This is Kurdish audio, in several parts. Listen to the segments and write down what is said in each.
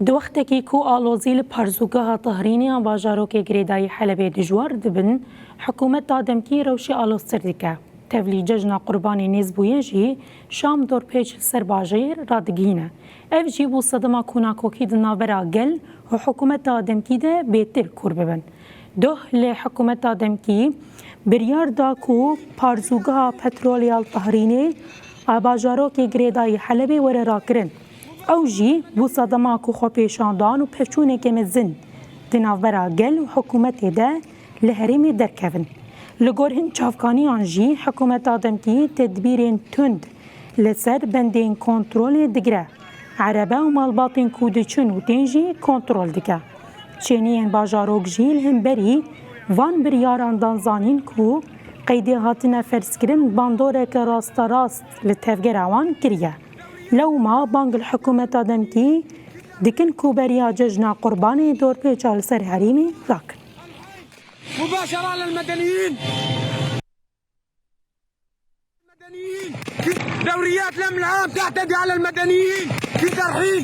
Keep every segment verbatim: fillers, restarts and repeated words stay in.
Di wextekî ku alozî li parzûgeha Tehrînê ya bajarokê girêdayî Helebê dijwar dibin, hikûmeta demkî rewşê aloztir dike. Tevlî cejna Qurbanê nêzbûye jî Şam dorpêç li ser bajêr radigihîne. Ev jî bû sedema ku nakokî di navbera gel û hikûmeta demkî de bêtir kûr bibin. Doh li hikûmeta demkî biryar da ku parzûgeha petrolê ya li Tehrînê a bajarokê girêdayî Helebê were rakirin. Ew jî bû sedema ku xwepêşandan û pevçûneke mezin di navbera gel û hikûmetê de li herêmê derkevin. Li gor hin çavkaniyan jî hikûmeta demkî tedbîrên tund li ser bendên kontrolê digire. Erebe û malbatên ku diçin û tên jî kontrol dike. Çêniyên bajarok jî li hemberî van biryaran dan zanîn ku qeydê hatine ferzkirin bandoreke rasterast li tevgera wan kiriye. Lewma bang li hikûmeta demkî dikin ku beriya cejna Qurbanê dorpêça li ser herêmê rakin. مباشرة على المدنيين. المدنيين. دوريات الأمن العام تعتدي على المدنيين في ترحيل،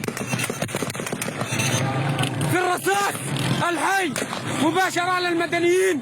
في الرصاص الحي مباشرة على المدنيين.